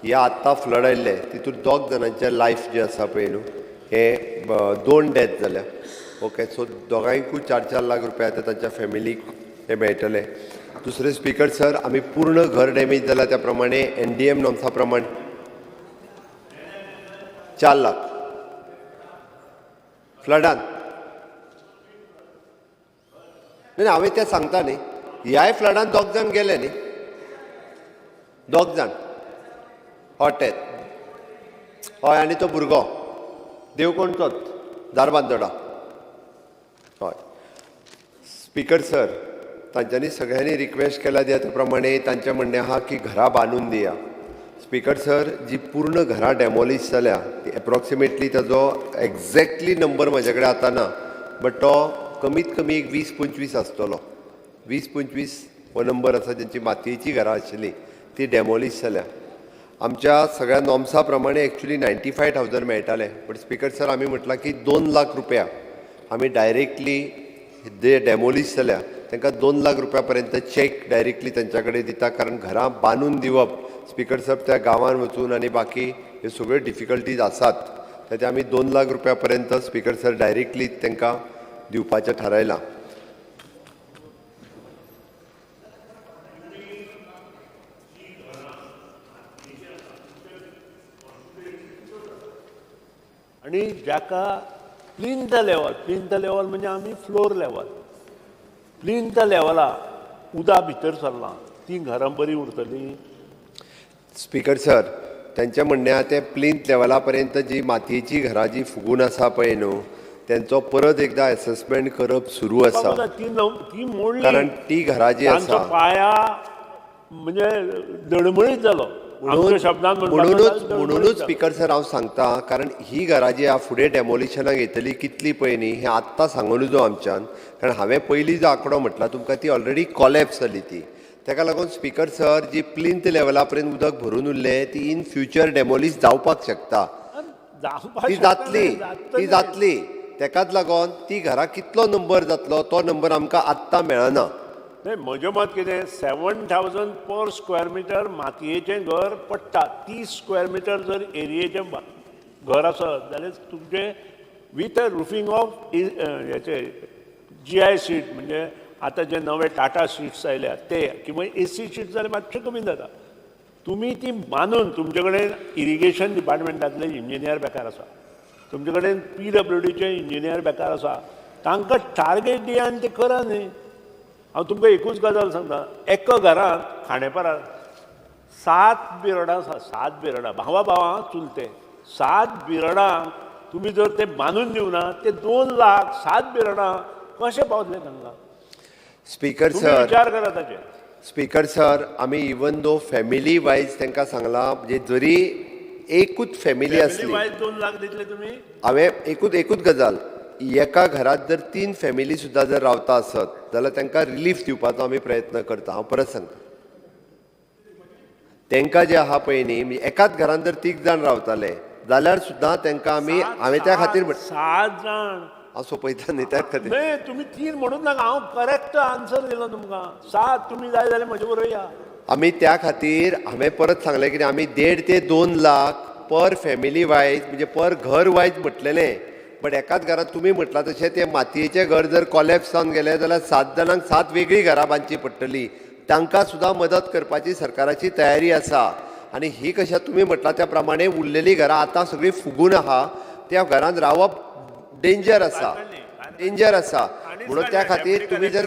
ह्या आत्तां फ्लड आयिल्ले तितून दोग जाणांचे लायफ जे आसा पळय न्हू हे 2 डेथ जाल्या. ओके, सो दोगांयकूय 4-4 लाख रुपया आतां तांच्या फॅमिलीक हे मेळटले. दुसरें स्पीकर सर, आमी पूर्ण घर डॅमेज जाला त्या प्रमाणे NDM नॉर्म्सा प्रमाण 4 लाख फ्लडान. नाही, हांवें तें सांगता न्ही, ह्याय फ्लडान 2 जाण गेले न्ही, 2 जाण हॉटेल. हय, आनी तो भुरगो देवकोणचोच, धारबांदोडा. हय स्पीकर सर, तांच्यांनी सगळ्यांनी रिक्वेस्ट केला त्या प्रमाणे तांचें म्हणणें आहा की घरां बांदून दिया. स्पीकर सर, जी पूर्ण घरां डॅमोलिश जाल्या ती एप्रॉक्सिमेटली ताजो एग्जॅक्टली नंबर म्हजे कडेन आतां ना, बट तो कमीत कमी एक 20-25 आसतलो. 20-25 हो नंबर आसा ज्यांची मातयेची घरां आशिल्ली ती डॅमोलिश जाल्या. आमच्या सगळ्या नॉर्म्सा प्रमाणे एक्चुली 95,000 मेळटाले, बट स्पीकर सर आमी म्हटलां की 2 लाख रुपया आमी डायरेक्टली जे डॅमोलिश जाल्या तांकां 2 लाख रुपया पर्यंत चॅक डायरेक्टली तांच्या कडेन दिता, कारण घरां बांदून दिवप स्पीकर सर त्या गांवान वचून आनी बाकी ह्यो सगळ्यो डिफिकल्टीज आसात, ते आमी 2 लाख रुपया पर्यंत स्पीकर सर डायरेक्टली तांकां दिवपाचें थारायलां. आनी जाका प्लिंथ लेवल, प्लिंथ लेवल म्हणजे आमी फ्लोर लेवल, प्लिंथ लेवला उदक भितर सरलां ती घरां बरीं उरतलीं. स्पीकर सर, तांचें म्हणणें आहा तें प्लिंथ लेवला पर्यंत जी मातयेची घरां जी फुगून आसा पळय न्हू तेंचो परत एकदां एसॅसमेंट करप सुरू आसा, ती मोडली कारण ती घरां जी आसा पाया म्हणजे डळमळीत जालो. म्हणूनच स्पीकर सर हांव सांगता, कारण ही घरां जी आहा फुडें डॅमोलिशनाक येतली कितली पळय न्ही हें आत्तां सांगूं नजो आमच्यान, कारण हांवें पयलीं जो आंकडो म्हटला तुमकां ती ऑलरेडी कॉलॅप्स जाली ती. ताका लागून स्पीकर सर जी प्लिंथ लेवला पर्यंत उदक भरून उरलें ती इन फ्युचर डॅमोलिश जावपाक शकता, ती जातली, ती जातली. तेकाच लागून ती घरां कितलो नंबर जातलो तो नंबर आमकां आत्तां मेळना. नाही, म्हजें मत कितें 7,000 पर स्क्वेअर मिटर मातयेचें घर पडटा. 30 स्क्वेअर मिटर जर एरियेचें घर आसत जाल्यार तुमचें विथ अ रुफींग ऑफ हेचे GI seat, म्हणजे आतां जे नवे टाटा सिट्स आयल्या ते किंवा AC seat जाल्यार मातशें कमी जाता. तुमी ती बांदून तुमचे कडेन इरिगेशन डिपार्टमेंटांतले इंजिनियर बेकार आसा, तुमचे कडेन PWDचे इंजिनियर बेकार आसा, तांकां टार्गेट दिया आनी ते करा न्ही. हांव तुमकां एकूच गजाल सांगता, एका घरांत खांडेपारात 7 बिरडां आसा, 7 बिरडां भावा भावा चुलते, 7 बिरडांक तुमी जर ते बांदून दिवना ते 2 लाख 7 बिरडां कशें पावतले तांकां? स्पीकर सर, विचार करा ताचेर. स्पीकर सर, आमी इवन दो फॅमिली वायज तांकां सांगलां, म्हणजे जरी एकूच फॅमिली आसली 2 लाख दितले तुमी. हांवें एकूच गजाल, एका घरांत जर 3 फॅमिली सुद्दां जर रावता आसत जाल्यार तांकां रिलीफ दिवपाचो आमी प्रयत्न करता. हांव परत सांगता, तांकां जे आहा पळय न्ही, म्हणजे एकाच घरांत जर 3 जाण रावताले जाल्यार सुद्दां तांकां आमी, हांवें त्या खातीर 7 जाण हांव सोंपयता न्ही त्या खातीर. न्हय, तुमी 3 म्हणून नाका, हांव करेक्ट आन्सर दिलो तुमकां. 7 तुमी जाय जाल्यार म्हजे बरोबर या. आमी त्या खातीर हांवें परत सांगलें की आमी 1.5 ते 2 लाख पर फॅमिली वायज, म्हणजे पर घर वायज म्हटलेलें, बट एकाच घरांत तुमी म्हटलां तशें तें मातयेचें घर जर कॉलॅप्स जावन गेलें जाल्यार 7 जाणांक 7 वेगळीं घरां बांदची पडटली, तांकां सुद्दां मदत करपाची सरकाराची तयारी आसा. आनी ही कशें तुमी म्हटलां त्या प्रमाणे उरलेलीं घरां आतां सगळीं फुगून आहा, त्या घरांत रावप डेंजर आसा, डेंजर आसा. म्हणून त्या खातीर तुमी जर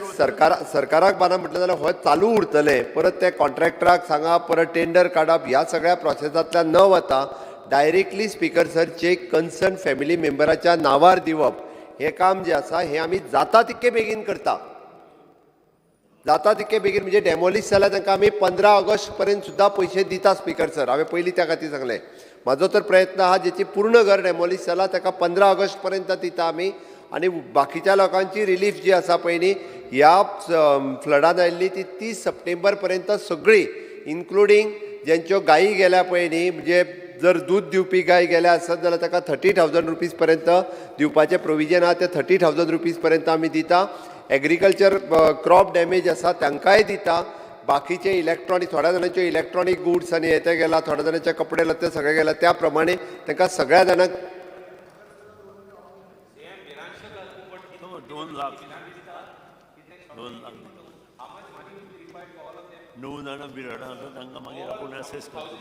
सरकाराक बांदा म्हटलें जाल्यार हो चालू उरतलें, परत ते कॉन्ट्रॅक्टराक सांगा, परत टेंडर काडप, ह्या सगळ्या प्रोसेसांतल्यान न वता directly speaker sir cheque concern family मेंबराच्या नांवार दिवप हें काम जें आसा हें आमी जाता तितके बेगीन करता, जाता तितके बेगीन. म्हणजे डॅमोलिश जाल्यार तांकां आमी 15 ऑगस्ट पर्यंत सुद्दां पयशे दिता स्पीकर सर. हांवें पयलीं त्या खातीर सांगलें, म्हाजो तर प्रयत्न आहा जेची पूर्ण घर डॅमोलिश जाला ताका 15 ऑगस्ट पर्यंत दिता आमी, आनी बाकीच्या लोकांची रिलीफ जी आसा पळय न्ही ह्या फ्लडान आयिल्ली ती 30 सप्टेंबर पर्यंत सगळी, इन्क्लुडींग ज्यांच्यो गायी गेल्या पळय न्ही, म्हणजे जर दूद दिवपी गाय गेल्या आसत जाल्यार ताका 30,000 रुपीज पर्यंत दिवपाचें प्रोविजन आहा, ते 30,000 रुपीज पर्यंत आमी दिता. एग्रीकल्चर क्रॉप डॅमेज आसा तांकांय दिता. बाकीचे इलेक्ट्रॉनीक, थोड्या जाणांचे इलेक्ट्रॉनीक गुड्स आनी हे ते गेला, थोड्या जाणांचे कपडे लत्ते सगळे गेला. त्या प्रमाणे तांकां सगळ्या जाणांक 2 लाख, 2 लाख. णव जाणां बिराडां आसा, तांकां मागीर आपूण असेस करता,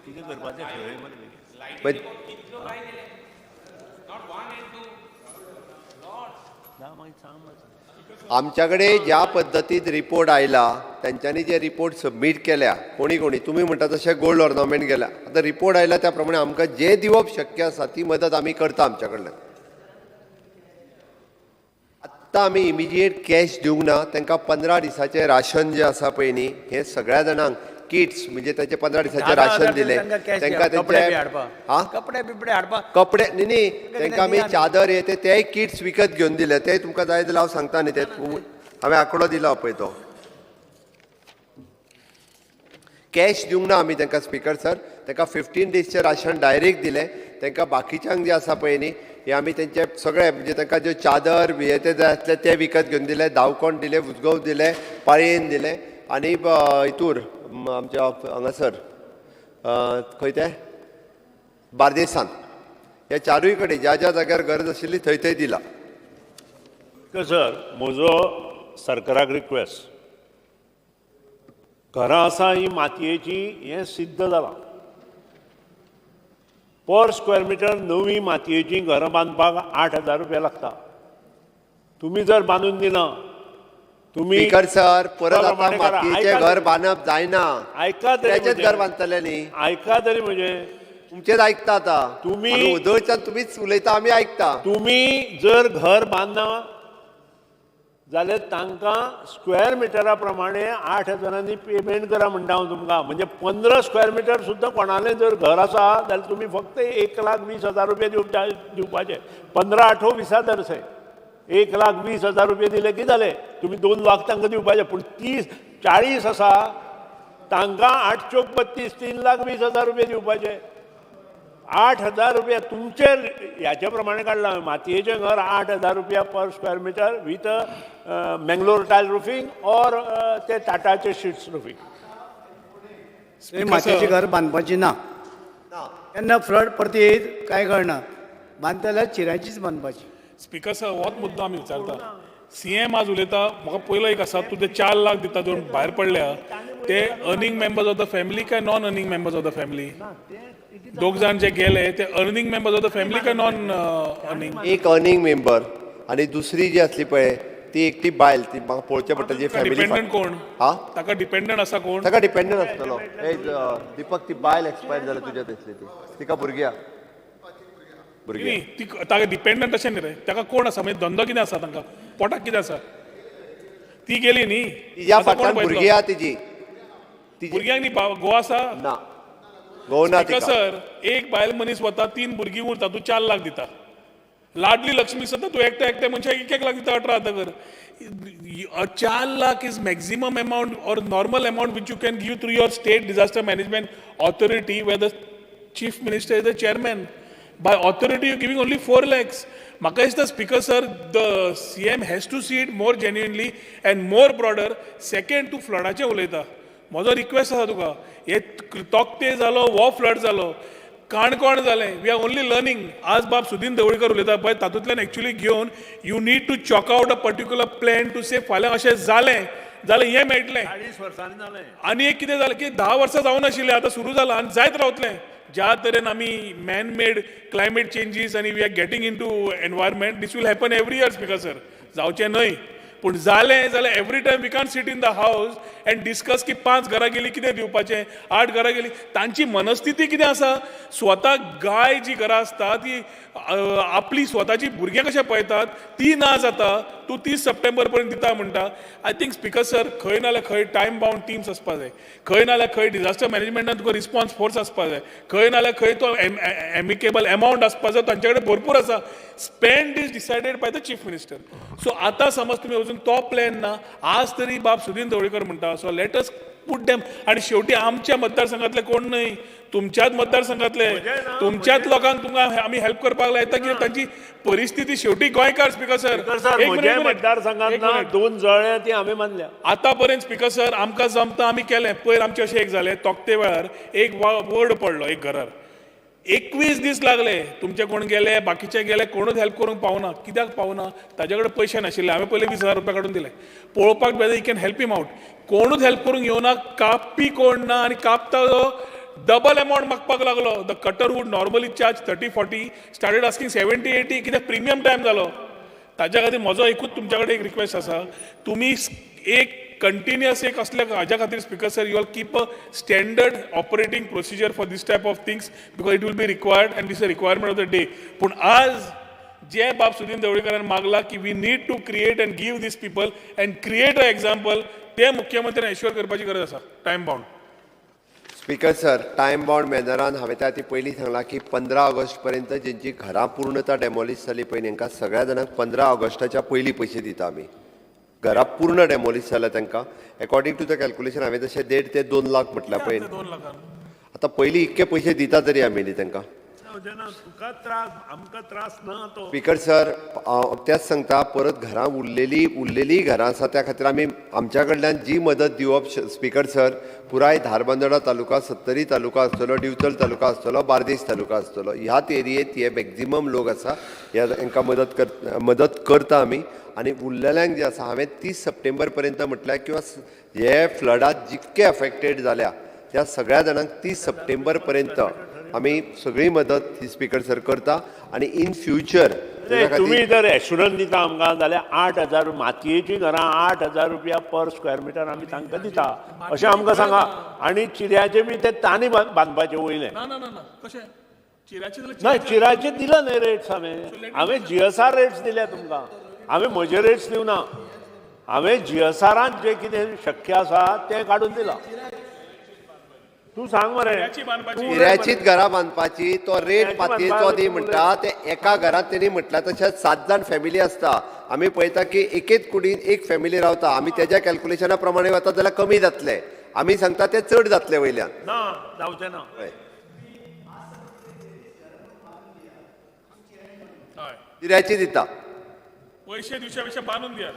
कितें करपाचें ठरय मरे बेगीन. म्हणजे ना, मागीर सांग मातशें. आमच्या कडेन ज्या पद्दतीन रिपोर्ट आयला, तेंच्यांनी जे रिपोर्ट सबमीट केल्या, कोणी कोणी तुमी म्हणटा तशें गोल्ड ऑर्नामेंट गेल्या. आतां रिपोर्ट आयला त्या प्रमाणे आमकां जें दिवप शक्य आसा ती मदत आमी करता आमच्या कडल्यान. आत्तां आमी इमिजिएट कॅश दिवंक ना तांकां. 15 दिसाचें राशन जें आसा पळय न्ही, हें सगळ्या जाणांक किट्स, म्हणजे तांचे 15 दिसाचें राशन दिलें तांकां. कपडे बी तेंचे हाडपाक. हा, कपडे बिपडे हाडपाक. कपडे न्ही न्ही, तांकां आमी चादर हे ते तेय किट्स विकत घेवन दिले. ते तुमकां जाय जाल्यार हांव सांगता न्ही, ते हांवें आंकडो दिला पळय तो. कॅश दिवंक ना आमी तांकां स्पिकर सर. तांकां 15 डेजचें राशन डायरेक्ट दिलें तांकां. बाकीच्यांक जे आसा पळय न्ही, हे आमी तेंचे सगळे, म्हणजे तांकां ज्यो चादर हे ते जाय आसले ते विकत घेवन दिले. दावकोण दिले, उजगोव दिले, पाळयेन दिले आनी हितूर आमच्या हांगासर खंय ते बार्देसान, ह्या चारूय कडेन ज्या ज्या जाग्यार गरज आशिल्ली थंय थंय दिला. सर, म्हजो सरकाराक रिक्वेस्ट, घरां आसा ही मातयेची हें सिद्ध जालां. पर स्क्वेअर मिटर नवी मातयेचीं घरां बांदपाक 8,000 रुपया लागता. तुमी जर बांदून दिना तुमी स्पीकर सर, परत आतां प्रमाणे करा. मातयेचें आयका घर बांदप जायना. आयका तरी तेचेच म्हजें. घर बांदतले न्ही. आयका तरी म्हजें. तुमचेच आयकता आतां. आमी वदळच्यान तुमीच उलयता, आमी आयकता. तुमी जर घर बांदना जाल्यार तांकां स्क्वेअर मिटरा प्रमाणे 8 हजारांनी पेमेंट करा म्हणटा हांव तुमकां. म्हणजे 15 स्क्वेअर मिटर सुद्दां कोणालें जर घर आसा जाल्यार तुमी फक्त 1,20,000 रुपया दिवपाचे. 15 आठो 20,000 से 1,20,000 रुपया दिले की जाले. तुमी 2 लाख तांकां दिवपाचे, पूण 30 40 आसा तांकां 8 चोक 32, 3,20,000 रुपया दिवपाचे. 8,000 रुपया तुमचे ह्याच्या प्रमाणे काडला हांवें. मातयेचें घर 8,000 रुपया per square meter with Mangalore tile roofing or ते टाटाचे शिट्स रुफींग. मातयेचें घर बांदपाची ना. केन्ना फ्लड परती येयत कांय कळना. बांदता जाल्यार चिऱ्यांचीच बांदपाची. स्पिकर सर, होच मुद्दो आमी विचारता. सीएम आज उलयता. म्हाका पयलो एक आसा, तूं ते 4 लाख दिता जोन भायर पडल्या ते earning members of the family काय non earning members of the family? दोग जाण जे गेले ते earning members of the family काय नॉन अर्निंग? एक अर्निंग मेंबर आनी दुसरी जी आसली पळय ती एकटी बायल, ती म्हाका पळोवचें पडटलें जी फॅमिली. डिपेंडंट कोण? हा. ताका डिपेंडंट आसा कोण? ताका डिपेंडंट आसतलो. हे दीपक, ती बायल एक्सपायर जाल्या तुज्या थंयसली ती, तिका भुरगीं आहा, भुरगीं. न्ही, ती ताका डिपेंडंट अशें न्ही रे, ताका कोण आसा? म्हणजे धंदो कितें आसा तांकां, पोटाक कितें आसा? ती गेली न्ही. तिज्या आतां कोण फाटल्यान पळयतलो? भुरगीं आहा तिजी तिजी. भुरग्यांक न्ही, घोव आसा? ना, घोव ना स्पीकर तिका. सर, एक बायल मनीस वता, तीन भुरगीं उरता, तूं 4 लाख दिता. लाडली लक्ष्मी सद्दां तूं एकट्या एकट्या मनशाक एक एक लाख दिता, 18,000. 4 lakh is maximum amount or normal amount which you can give through your State Disaster Management Authority, where the Chief Minister is the chairman. By authority you giving only 4 lakhs. म्हाका दिसता speaker sir, the CM has to see it more genuinely and more broader. Second, तूं फ्लडाचें उलयता. म्हजो request आसा तुका, हे Tauktae जालो हो फ्लड जालो, काणकोण जालें, we are only learning. आज बाब सुदीन ढवळीकर उलयता पळय, तातूंतल्यान एक्चुली घेवन you need to chalk out a particular plan to say फाल्यां अशें जालें जाल्यार हें मेळटलें. 40 वर्सांनी जालें. आनी एक कितें जालें की 10 वर्सां जावनाशिल्लें, आतां सुरू जालां आनी जायत रावतलें. ज्या तरेन आमी मॅन मेड क्लायमेट चेंजीस आनी we are getting into environment, this will happen every year. Speaker sir, जावचें न्हय, पूण जालें जाल्यार every time we can sit in the house and discuss की पांच घरां गेलीं कितें दिवपाचें, आठ घरां गेलीं, तांची मनस्थिती कितें आसा? स्वता गाय जी घरां आसता ती आपली स्वताची भुरगीं कशें पळयतात, ती ना जाता. तूं 30 सप्टेंबर पर्यंत दिता म्हणटा. I think speaker sir, खंय ना जाल्यार खंय टायम बाउंड टिम्स आसपा जाय. खंय ना जाल्यार खंय डिजास्टर मॅनेजमेंटान तुका रिस्पॉन्स फोर्स आसपा जाय. खंय ना जाल्यार खंय तो एमिकेबल एमावंट आसपा जाय. तांचे कडेन भरपूर आसा. Spend is decided by the Chief Minister. So आतां समज तुमी अजून तो प्लॅन ना, आज तरी बाब सुदीन ढवळीकर म्हणटा, so let us put them. आणि शेवटी आमच्या मतदारसंघातले कोण न्हय, तुमच्याच मतदारसंघातले, तुमच्याच लोकांक तुमकां आमी हेल्प करपाक लायता की तांची परिस्थिती शेवटी गोंयकार. स्पीकर सर, सर, एक म्हज्या मिनिट, एक मिनिट. मतदारसंघात एक ना मिनिट. दोन जळ्या ती हांवें बांदल्या. आतापर्यंत स्पीकर सर, आमकां जमता आमी केलें. पयर आमचें अशें एक जालें, तोक्ते वेळार एक वर्ड पडलो एक घरार, 21 दीस लागले. तुमचे कोण गेले, बाकीचे गेले, कोणूच हेल्प करूंक पावना. कित्याक पावना? ताजे कडेन पयशे नाशिल्ले. हांवें पयले 20,000 रुपया काडून दिले पळोवपाक, whether he can help him out. कोणूच हेल्प करूंक येवना, कापपी कोण ना आनी कापता तो डबल एमावंट मागपाक लागलो. The cutter would normally charge 30-40, started asking 70-80, कित्याक प्रिमियम टायम जालो. ताज्या खातीर म्हजो एकूच तुमच्या कडेन एक रिक्वेस्ट आसा, तुमी एक कंटिन्युअस एक असल्या हाज्या खातीर, speaker sir, you all keep a standard operating procedure for this type of things, because it will be required and this a requirement of the day. पूण आज जे बाब सुदीन ढवळीकरान मागला की we need to create and give these people and create a example, ते मुख्यमंत्र्यान assure करपाची गरज आसा, time bound. Speaker sir, time bound मॅनरान हांवें त्या खातीर पयलीं सांगलां की 15 ऑगस्ट पर्यंत जेंची घरां पूर्णता डेमोलिश जाली पळय न्ही, हांकां सगळ्या जाणांक 15 ऑगस्टाच्या पयलीं पयशे दिता आमी. घरां पूर्ण डेमोलिश जाल्या तांकां एकोर्डिंग टू the calculation हांवें जशें 1.5 ते 2 लाख म्हटल्या पळय न्ही. 2 लाखान आतां पयलीं इतके पयशे दिता तरी आमी न्ही तांकां. जेन्ना तुका त्रास, आमकां त्रास ना तो. स्पीकर सर, हांव तेंच सांगता, परत घरां उरलेली उरलेली घरां आसा त्या खातीर आमी आमच्या कडल्यान जी मदत दिवप. स्पीकर सर, पुराय धारबांदोडा तालुका, सत्तरी तालुका आसतलो, दिवचल तालुका आसतलो, बार्देश तालुका आसतलो, ह्याच एरियेत हे मॅक्झिमम लोक आसा. ह्या हांकां मदत करता आमी आनी उरलेल्यांक जे आसा, हांवें 30 सप्टेंबर पर्यंत म्हटल्यार किंवा हे फ्लडात जितके अफेक्टेड जाल्या त्या सगळ्या जाणांक 30 सप्टेंबर पर्यंत आमी सगळी मदत ही स्पीकर सर करता आनी इन फ्युचर तुमी जर एश्युरन्स दिता आमकां जाल्यार 8,000 मातयेचीं घरां 8,000 रुपया पर स्क्वेअर मिटर आमी तांकां दिता अशें आमकां सांगा. आनी चिऱ्याचे बी ते तांणी बांदपाचे वयले. ना ना ना ना, कशें चिऱ्याचे जाल्यार? ना, चिराचे दिला न्ही रेट्स हांवें. हांवें जीएसआर रेट्स दिल्या तुमकां, हांवें म्हजे रेट्स दिवना. हांवें जीएसआरान जे कितें शक्य आसा तें काडून दिलां. तूं सांग मरे. चिऱ्याची बांदपाची. चिऱ्याचीच घरां बांदपाची तो रेट चिऱ्याची मातयेचो बांदपाची. दी म्हणटा ते एका घरांत तेणी म्हटलां तशें सात जाण फॅमिली आसता. आमी पळयता की एकेच कुडीन एक फॅमिली रावता. आमी तेज्या कॅल्कुलेशना प्रमाणे वता जाल्यार कमी जातले, आमी सांगता ते चड जातले वयल्यान. ना, जावचें ना. हय. हय. चिऱ्याची दिता. पयशे दिवच्या पेक्षा बांदून दियात.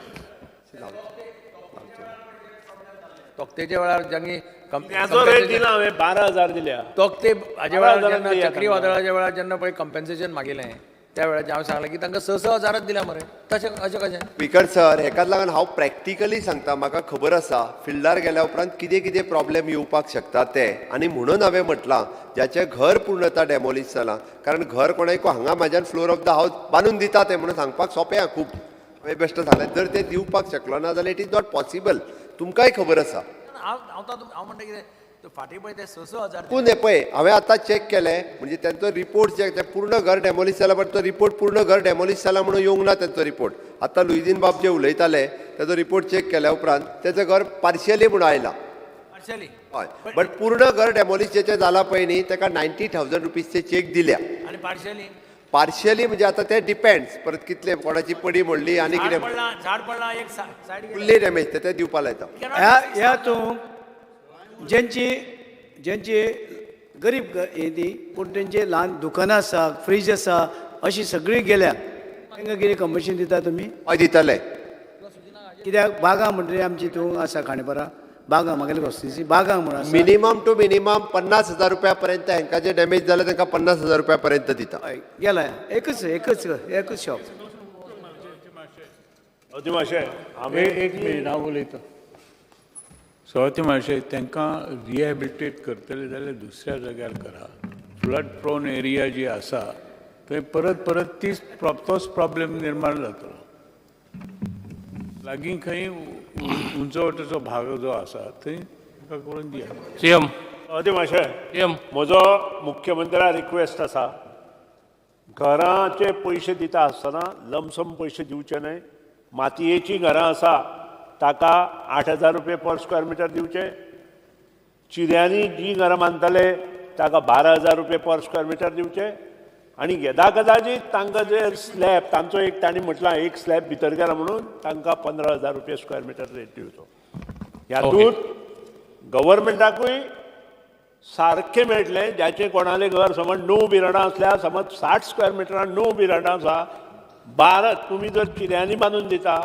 तोक्तेच्या वेळार जांणी त्याचो रेट दिला हांवें, 12,000 दिल्या. तोक्ते हाजे वेळार 12,000 जेन्ना दिया. चक्रीवादळाच्या वेळार जेन्ना पळय कंपेन्सेशन मागिलें, त्या वेळार हांवें सांगलें की तांकां स स हजारच दिल्या मरे. तशें अशें कशें? स्पीकर सर, हेकाच लागून हांव प्रॅक्टिकली सांगता. म्हाका खबर आसा फिल्डार गेल्या उपरांत कितें कितें प्रॉब्लेम येवपाक शकता ते आनी म्हणून हांवें म्हटलां ज्याचें घर पूर्णता डेमोलिश जालां, कारण घर कोणायकू हांगा म्हाज्यान फ्लोर ऑफ the house बांदून दिता तें म्हणून सांगपाक सोंपें आहा खूब. हांवें बेश्टें सांगलें, जर तें दिवपाक शकलो ना जाल्यार it is not possible, तुमकांय खबर आसा. हांव हांव तातूंत हांव म्हणटा कितें, फाटीं पळय ते स स हजार चुकून हें पळय, हांवें आतां चॅक केलें, म्हणजे तेंचो रिपोर्ट जे ते पूर्ण घर डेमोलिश जाला, बट तो रिपोर्ट पूर्ण घर डेमोलिश जाला म्हणून येवंक ना तेंचो रिपोर्ट. आतां लुईझीन बाब जे उलयताले तेजो रिपोर्ट चॅक केल्या उपरांत तेचें घर पार्शियली म्हणून आयलां. पार्शली. हय, बट पूर्ण घर डेमोलिश जेचें जालां पळय न्ही, तेका 90,000 रुपीजचे चॅक दिल्या. आनी पार्शली? पार्शियली म्हणजे आतां ते डिपेंड्स परत कितले कोणाची पडी मोडली आनी झाड कितें. पडलां, झाड पडलां एक सायड. फुल्ली डॅमेज ते दिवपा लायता. ह्या ह्या तूं जेंची जेंची गरीब हे ती, पूण तेंचे ल्हान दुकानां आसा, फ्रीज आसा, अशी सगळीं गेल्या, तांकां कितें कंपन्सेशन दिता तुमी? हय, दितले. कित्याक बागा म्हणटरी आमची तूं आसा खांडेपारा बागा, म्हागेले कॉन्स्टिट्युन्सी बागा म्हूण आसा. मिनिमम टू मिनिमम 50,000 रुपया पर्यंत हांकां जे डॅमेज जालें तांकां 50,000 रुपया पर्यंत दिता. हय, गेला एकच एकच एकच शॉप. अदिमाशे आमी एक मिनीट, हांव उलयतां. सवती मातशें तांकां रिहेबिलिटेट करतले जाल्यार दुसऱ्या जाग्यार करा. फ्लड प्रोन एरिया जी आसा थंय परत परत तीच तोच प्रॉब्लेम निर्माण जातलो. लागीं खंय उंचवटेचो भाग जो आसा थंय तांकां करून दिया. सीएम. अदिमाशे, सीएम. म्हजो मुख्यमंत्र्या रिक्वेस्ट आसा, घराचे पयशे दिता आसतना लमसम पयशे दिवचे न्हय. मातयेचीं घरां आसा ताका 8,000 रुपया पर स्क्वेअर मिटर दिवचे, चिऱ्यांनी जीं घरां बांदतले ताका 12,000 रुपया पर स्क्वेअर मिटर दिवचे आनी येदा कदाचीत तांकां जे स्लॅब तांचो एक तांणी म्हटलां एक स्लॅब भितर गेला म्हणून तांकां 15,000 रुपया स्क्वेअर मिटर रेट दिवचो. हातूंत गव्हर्मेंटाकूय सारकें मेळटलें. ज्याचें कोणालें घर समज 9 बिराडां आसल्यार, समज 60 स्क्वेअर मिटरान 9 बिराडां आसा, 12 तुमी जर चिऱ्यांनी बांदून दिता,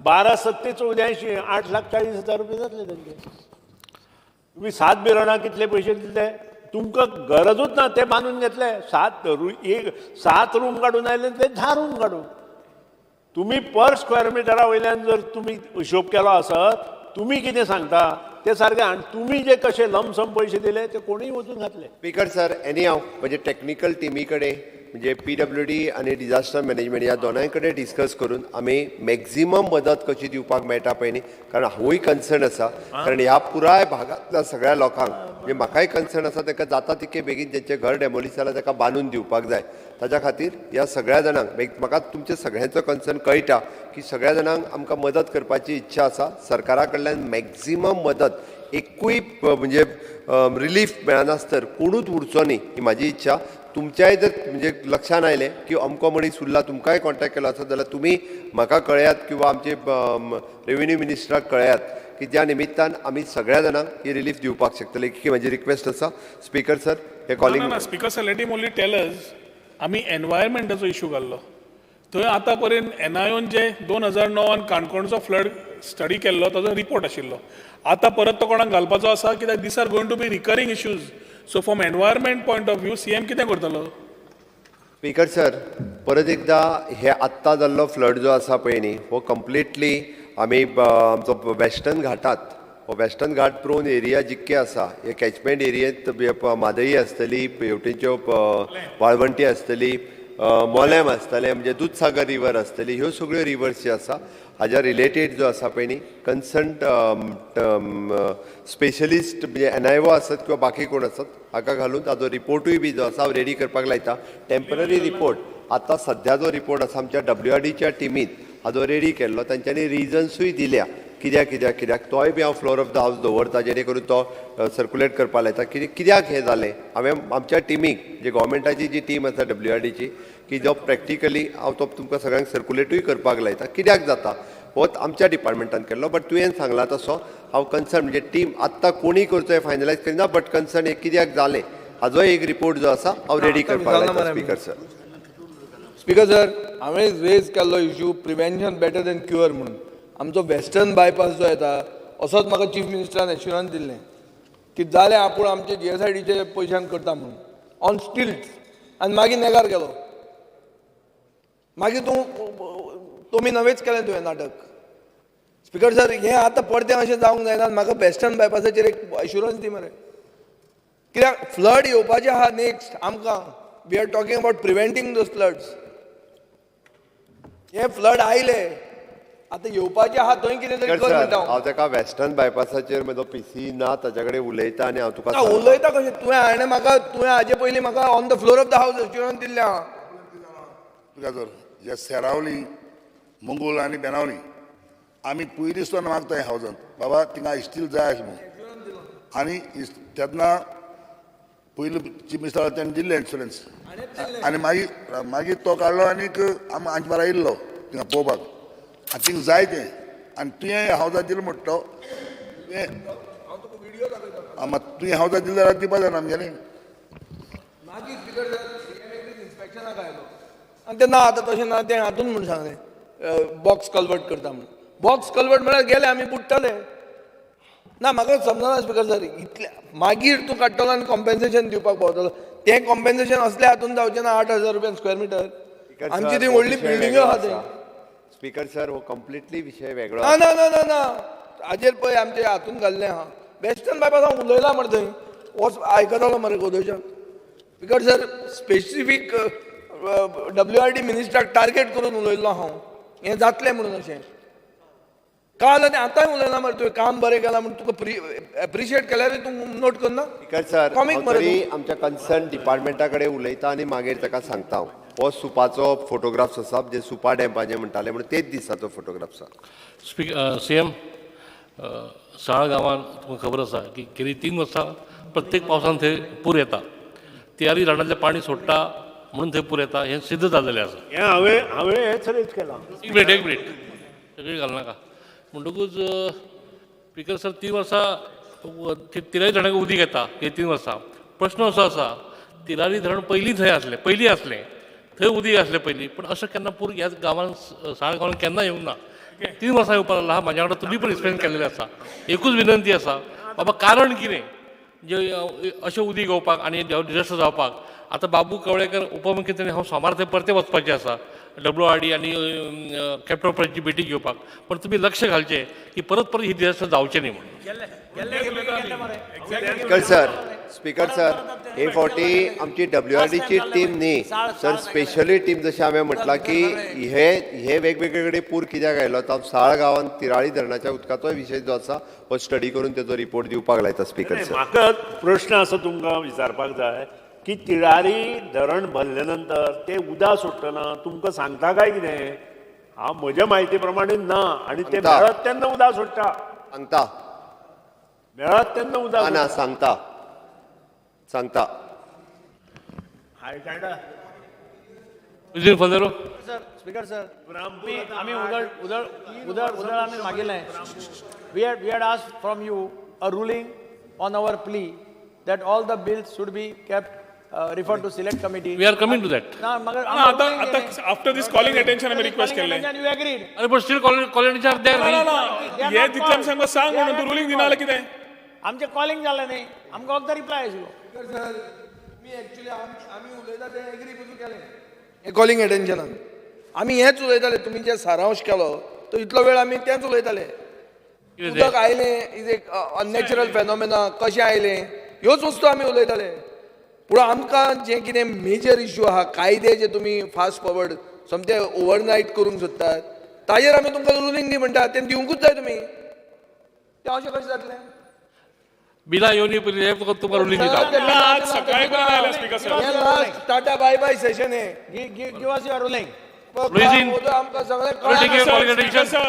12 सत्ते 84, 8,40,000 रुपया जातले तांचे. तुमी 7 बिराडां कितले पयशे दितले? तुमकां गरजूच ना, ते बांदून घेतले. 7 एक 7 रूम काडून आयले ते 10 रूम काडून. तुमी पर स्क्वेअर मिटरा वयल्यान जर तुमी हिशोब केलो आसत, तुमी कितें सांगता ते सारकें. आनी तुमी जे कशे लमसम पयशे दिले ते कोणूय वचून घातले. स्पीकर सर, एनी हांव म्हणजे टॅक्निकल टिमी कडेन, म्हणजे पीडब्ल्यूडी आनी डिजास्टर मॅनेजमेंट ह्या दोनाय कडेन डिस्कस करून आमी मॅक्झिमम मदत कशी दिवपाक मेळटा पळय न्ही, कारण हांवूय कन्सर्न आसा. कारण ह्या पुराय भागांतल्या सगळ्या लोकांक, म्हणजे म्हाकाय कन्सर्न आसा, तांकां जाता तितके बेगीन जेंचें घर डेमोलिश जालां ताका बांदून दिवपाक जाय. ताच्या खातीर ह्या सगळ्या जाणांक, म्हाका तुमच्या सगळ्यांचो कन्सर्न कळटा की सगळ्या जाणांक आमकां मदत करपाची इच्छा आसा. सरकारा कडल्यान मॅक्झिमम मदत, एकूय म्हणजे रिलीफ मेळनासतर कोणूच उरचो न्ही ही म्हाजी इच्छा. तुमच्याय जर म्हणजे लक्षान आयलें की अमको मनीस उरला, तुमकांय कॉन्टेक्ट केलो आसत जाल्यार तुमी म्हाका कळयात किंवा आमचे रेवेन्यू मिनिस्टराक कळयात की ज्या निमित्तान आमी सगळ्या जाणांक ही रिलीफ दिवपाक शकतले. की म्हाजी रिक्वेस्ट आसा स्पीकर सर, हे calling. ना, speaker sir, let him only tell us. आमी एनवायरमेंटाचो इशू घाल्लो थंय. आतां पर्यंत एनआयओन जे 2009 काणकोणचो फ्लड स्टडी केल्लो ताजो रिपोर्ट आशिल्लो. आतां परत तो कोणाक घालपाचो आसा? कित्याक these are going to be recurring issues. So from environment point of view CM कितें करतलो? स्पीकर सर, परत एकदा हे आत्तां जाल्लो फ्लड जो आसा पळय न्ही, हो कंप्लिटली आमी आमचो वेस्टर्न घाटात, हो वेस्टर्न घाट प्रोन एरिया जितके आसा, हे कॅचमेंट एरियेंत म्हादई आसतली, हेवटेनच्यो वाळवंटी आसतली, मोलेम आसतलें, म्हणजे दुदसागर रिवर आसतली, ह्यो सगळ्यो रिवर्स ज्यो आसा हाज्या रिलेटेड जो आसा पळय न्ही, कन्सर्न स्पेशलिस्ट म्हणजे एनआयओ आसत किंवा बाकी कोण आसत हाका घालून ताजो रिपोर्टूय बी जो आसा हांव रेडी करपाक लायता. टेंपररी रिपोर्ट, आतां सद्या जो रिपोर्ट आसा आमच्या डब्ल्यूआरडीच्या टिमीन हाजो रेडी केल्लो, तांच्यांनी रिजन्सूय दिल्या कित्याक कित्याक कित्याक, तोय बी हांव फ्लोर ऑफ the house दवरता जेणे करून तो सर्कुलेट करपाक लायता की कित्याक हें जालें. हांवें आमच्या टिमीक, जे गोवोरमेंटाची जी टीम आसा डब्ल्यूआरडीची, की जो प्रॅक्टिकली हांव तो तुमकां सगळ्यांक सर्कुलेटूय करपाक लायता कित्याक जाता. हो आमच्या डिपार्टमेंटान केल्लो, बट तुवें सांगला तसो हांव कन्सर्न म्हणजे टीम आत्तां कोणी करचो हें फायनलायज करिना, बट कन्सर्न हें कित्याक जालें हाजो एक रिपोर्ट जो आसा हांव रेडी करपाक लायता स्पीकर सर. स्पीकर सर, हांवें रेज केल्लो issue prevention better than cure म्हणून. आमचो वेस्टर्न बायपास जो येता असोच म्हाका चीफ मिनिस्टरान एश्युरन्स दिल्लें की जालें आपूण आमचे जीएसआयडीचे पयशान करता म्हणून ऑन स्टिल्ट, आनी मागीर नेगार गेलो. मागीर तूं तुमी नवेंच केलें तुवें नाटक. स्पीकर सर, हें आतां परतें अशें जावंक जायना. म्हाका वेस्टर्न बायपासाचेर एक एश्युरन्स दी मरे, कित्याक फ्लड येवपाचें आहा नेक्स्ट आमकां. We are talking about preventing those floods. हे फ्लड आयले, आतां येवपाचें आहा, थंय कितें तरी कर म्हणटा. हांव ताका वेस्टर्न बायपासाचेर म्हजो पीसी ना, ताच्या कडेन उलयता आनी हांव तुका. उलयता कशें तुवें? हाणें म्हाका, तुवें हाजे पयलीं म्हाका on the floor of the house assurance दिल्लें आहा. तुका जर जे सेरावली, मंगूल आनी बेनावली आमी पयलीं सुद्दां मागता हावजान, बाबा थिंगा इस्टील जाय अशें म्हणून. आनी तेन्ना पयलीं चीफ मिनिस्टर तेणें दिल्लें इन्शुरन्स आनी मागीर मागीर तो काडलो आनीक आमचे बारा येयल्लो थिंगा पळोवपाक आनी थिंगा जाय तें. आनी तुवें हावजा दिलें म्हणटा तो तुवें, मात तुवें हावजा दिलें जाल्यार दिवपा जायना आमगेलें. मागीर स्पीकर इन्स्पेक्शनाक आयलो आनी ते ना आतां तशें ना, तें हातून म्हूण सांगलें बॉक्स कल्वर्ट करता म्हणून. बॉक्स कल्वर्ट म्हळ्यार गेले आमी बुडटले. ना म्हाका समजना स्पीकर सर, इतलें मागीर तूं काडटलो आनी कॉम्पेन्सेशन दिवपाक पावतलो. तें कॉम्पेन्सेशन असल्या हातून जावचें ना, 8,000 रुपया स्क्वेअर मिटर. आमची ती व्हडली बिल्डिंग्यो आहा थंय. स्पीकर सर, हो कंप्लिटली विशय वेगळो. ना ना ना ना ना, हाजेर पळय आमचे हातून घाल्लें आहा. वेस्टर्न बायपास हांव उलयलां मरे, थंय वच आयकतलो मरे गोदोच्यान. स्पीकर सर, स्पेसिफीक डब्ल्यूआरडी मिनिस्टराक टार्गेट करून उलयल्लो हांव, हें जातलें म्हणून अशें. काल आनी आतांय उलयना मरे. तुवें काम बरें केलां म्हूण तुका एप्रिशिएट केल्यारूय तूं नोट करना. स्पीकर सर, कॉमीक मरे. तरी आमच्या कन्सर्न डिपार्टमेंटा कडेन उलयता आनी मागीर ताका सांगता हांव. हो सुपाचो फोटोग्राफ्स आसा, जे सुपा डॅम्पाचे म्हणटाले म्हणून तेच दिसाचो फोटोग्राफ्स आसा. सीएम, साळ गांवान तुमकां खबर आसा की गेली 3 वर्सां प्रत्येक पावसान थंय पूर येता. तियारी धरणांतलें पाणी सोडटा म्हणून थंय पूर येता हें सिद्ध जालेलें आसा. हें हांवें हेंच रेज केलां. एक मिनिट, एक मिनिट, सगळी घालनाका. म्हणटकूच स्पीकर सर, 3 वर्सां तिरारी धरणाक उदीक येता हे 3 वर्सां. प्रश्न असो आसा, तिरारी धरण पयलीं थंय आसलें, पयलीं आसलें, थंय उदीक आसलें पयलीं, पूण अशें केन्ना पूर ह्या गांवान, साळ गांवान केन्ना येवंक ना. 3 वर्सां येवपाक लागला. म्हाज्या वांगडा तुमी पण एक्सप्लेन केल्लें आसा. एकूच विनंती आसा बाबा, कारण कितें जे अशें उदीक येवपाक आनी डिजास्टर जावपाक? आतां बाबू कवळेकर उपमुख्यमंत्री, हांव सोमार थंय परतें वचपाचें आसा, डब्ल्यू आर डी आनी कॅपिटल प्रोजेक्टची मिटींग घेवपाक. पण तुमी लक्ष घालचें की परत परत ही डिजास्टर जावचें न्ही म्हणून. स्पीकर सर, स्पीकर सर, हे फावटी आमची डब्ल्यू आर डीची टीम न्ही सर, स्पेशली टीम. जशें हांवें म्हटलां की हे हे वेगवेगळे कडेन पूर कित्याक आयलो, तो साळ गांवांत तिराळी धरणाच्या उदकाचोय विशय जो आसा हो स्टडी करून तेजो रिपोर्ट दिवपाक लायता स्पीकर सर. म्हाका प्रश्न आसा तुमकां विचारपाक जाय की तिळारी धरण भरले नंतर ते उदक सोडटना तुमकां सांगता काय कितें? हांव म्हज्या म्हायती प्रमाणे ना आनी ते सांगता. मेळत तेन्ना उदक सोडटा. सांगता. मेळत तेन्ना उदक ना ना, सांगता, सांगता. हायटायडा. Luizinho Faleiro. Sir, speaker sir, आमी उदळ उदळ उदळ उदळ आमी मागिल्लें. We had asked from you a ruling on our plea that all the bills should be kept, refer to select committee. We are coming to that. ना मगर ना, आतां आतां आफ्टर दीस कॉलिंग अटेन्शन आमी request केल्लें. You agreed. अरे, पण स्टील कॉलनीच्या ना ना ना, हे तितलें आमी सांगता, सांग म्हणून तूं रुलींग दिना जाल्यार कितें? आमचें कॉलिंग जालें न्ही, आमकां फक्त रिप्लाय आशिल्लो. सर, मी एक्चुअली आमी उलयता तें एग्री पसून केलें हें कॉलिंग एटेन्शनान. आमी हेंच उलयताले, तुमी जे सारांश केलो तो इतलो वेळ आमी तेंच उलयताले. उदक आयलें is एक अननॅचरल फेनोमेना, कशें आयलें, ह्योच वस्तू आमी उलयताले. पूण आमकां जें कितें मेजर इश्यू आहा, कायदे जे तुमी फास्ट फॉरवर्ड सोमते ओवरनायट करूंक सोदतात, ताजेर आमी तुमकां रुलींग दी म्हणटा, तें दिवंकूच जाय तुमी. तें अशें कशें जातलें? बिला येवन पयलीं हे तुमकां रुलींग दिता. आज सकाळी पर्यंत आयल्या स्पीकर सर. हें last tata bye bye session हें. Give us your ruling. Luizinho. आमकां सगळें Ruling sir, calling speaker attention. Sir.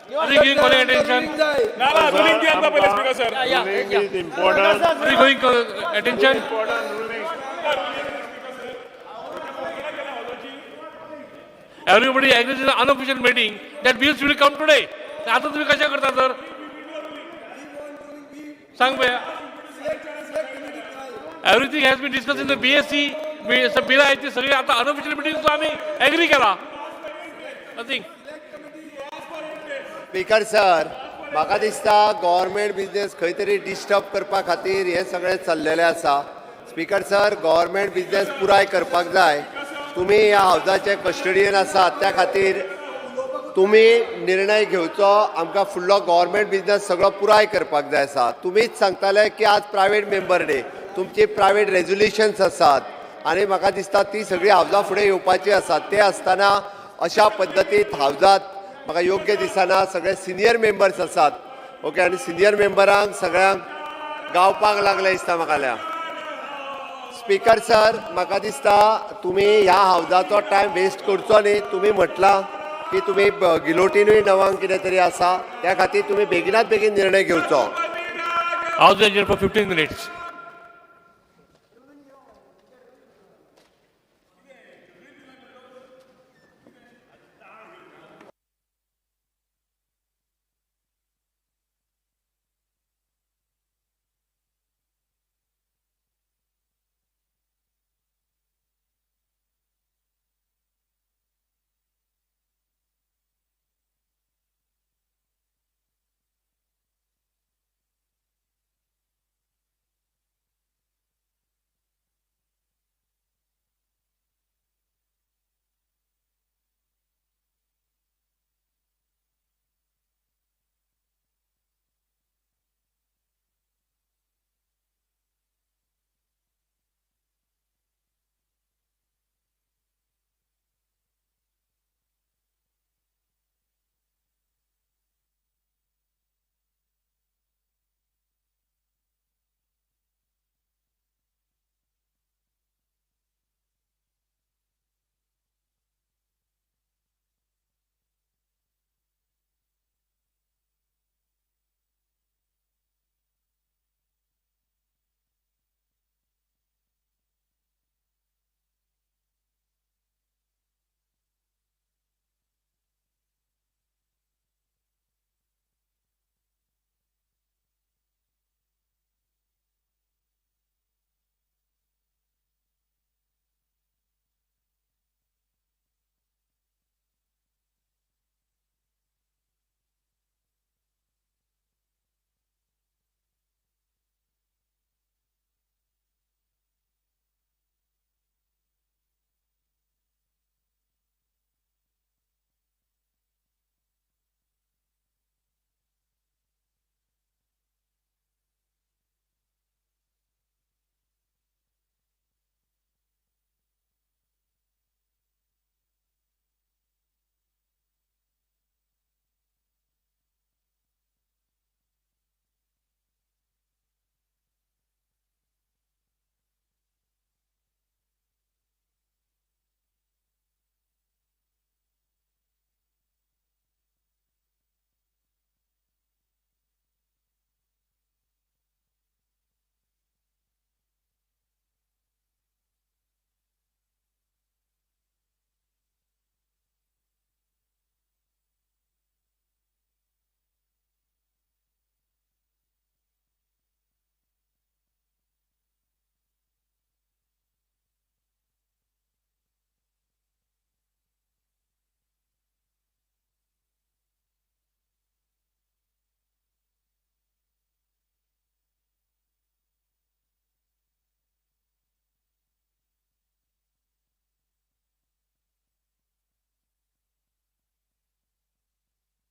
Give us Ruling calling attention. जाय. ना ना, रुलींग दी आमकां पयलें speaker sir. Ruling is important. Going attention. Important ruling. Everybody agrees in unofficial meeting that bills will come today. आता तुम्ही कशा करता sir? सांग भैया. Everything has been discuss in the BAC. Bill आहे ती सगळी आता अनऑफिशियल मिटिंग आम्ही ॲग्री केला. नथिंग. स्पीकर सर, म्हाका दिसता गव्हर्मेंट बिजनेस खंय तरी डिस्टर्ब करपा खातीर हें सगळें चल्लेलें आसा. स्पीकर सर, गव्हर्मेंट बिजनेस पुराय करपाक जाय. तुमी ह्या हावजाचे कस्टडियन आसात, त्या खातीर तुमी निर्णय घेवचो. आमकां फुडलो गव्हर्मेंट बिजनेस सगळो पुराय करपाक जाय आसा. तुमीच सांगताले की आज प्रायवेट मेंबर डे, तुमची प्रायवेट रेजोल्युशन्स आसात आनी म्हाका दिसता ती सगळी हावजा फुडें येवपाची आसात. ते आसतना अशा पद्दतीत हावजात म्हाका योग्य दिसना. सगळे सिनियर मेंबर्स आसात, ओके, आनी सिनियर मेंबरांक सगळ्यांक गावपाक लागले दिसता म्हाका. स्पीकर सर, म्हाका दिसता तुमी ह्या हावजाचो टायम वेस्ट करचो न्ही. तुमी म्हटलां की तुमी गिलोटिनूय णवांक कितें तरी आसा, त्या खातीर तुमी बेगिनात बेगीन निर्णय घेवचो. House adjourned for 15 minutes.